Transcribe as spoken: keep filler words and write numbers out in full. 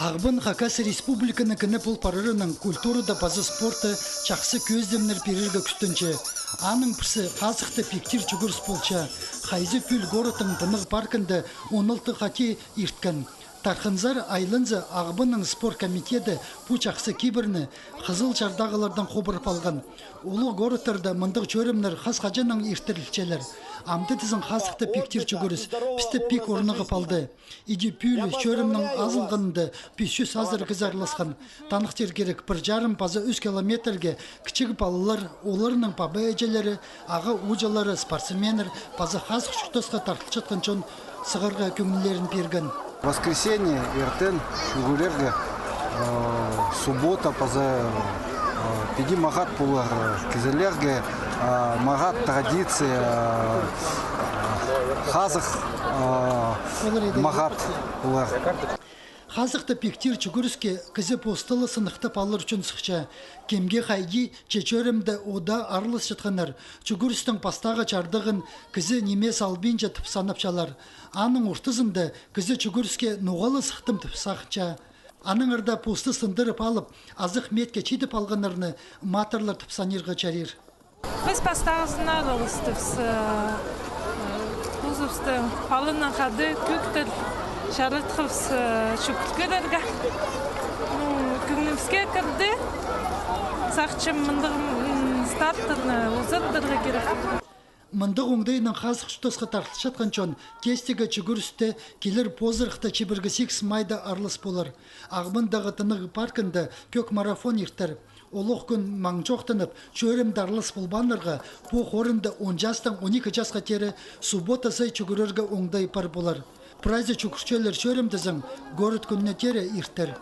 Ағбан Хакас Республиканың кіні пол парарынаң культурада паза спортта чахсы кӧзідімнер пирерге кӱстенче. Аның пірсі хазыхты пиктир чӱгӱріс полча. Хайзы пӱӱл городтың тынағ паркында он алты хати ирткен. Тархынзар айланза, Ағбанның спорт комитеті пу чахсы кибірні Хызыл Чардағылардаң хобырап алған. Улуғ городтарда мындағ чӧрімнер хас-хаҷаннаң иртірілчелер. Амды тізең хазыхты пиктир чӱгӱріс пісте пик орнығып алды. Иди пӱӱл чӧрімнің азылғанында пис чӱс азыра кізі араласхан. Таныхтир кирек, пір чарым паза ӱс километрге кічіг палалар, оларның паба-іҷелері, аға-ууҷалары, спортсменнер паза хазых чуртасха тартылчатхан чон сығарға кӧңнілерін пирген. Воскресенье иртен чӱгӱрерге, э, суббота паза, э, піди мағат полар, э, кізілерге, э, мағат традиция, э, хазых, э, мағат полар. Хазыхты пиктир чӱгӱріске кізі посты ла сыныхтап алар ӱчӱн сыхча. Кемге хайди че чӧрімде ода араласчатханнар. Чӱгӱрістің пастағы чардығын кізі ниме салбинча тіп санапчалар. Аның ортызында кізі чӱгӱріске ноға ла сыхтым тіп сағынча. Аннаңар даа посты сындырып алып, азых миитке читіп алғаннарны матырлар тіп санирға чарир. Піс пастағызын араластыбыс, э, позыбысты паланаң хада кӧктер чаратхабыс, э, чӱгӱріп кӧрерге. Ну, кӧңнібіске кірді. Сағынчам, мындағ, м, старттарны узартарға кирек. Мындағ оңдайнаң хазых чуртасха тартылчатхан чон кестігі чӱгӱрісте килер позырахта чибіргі сигіс майда аралас полар. Ағбандағы тынағ паркында кӧк марафон иртер. Олох кӱн маңчохтанып, чӧрімде аралас полбааннарға пу хорында он частаң он ікі часха теере суббота сай чӱгӱрерге оңдай пар полар. Прайзы чӱгӱрчелер чӧрімдезің город кӱніне теере иртер.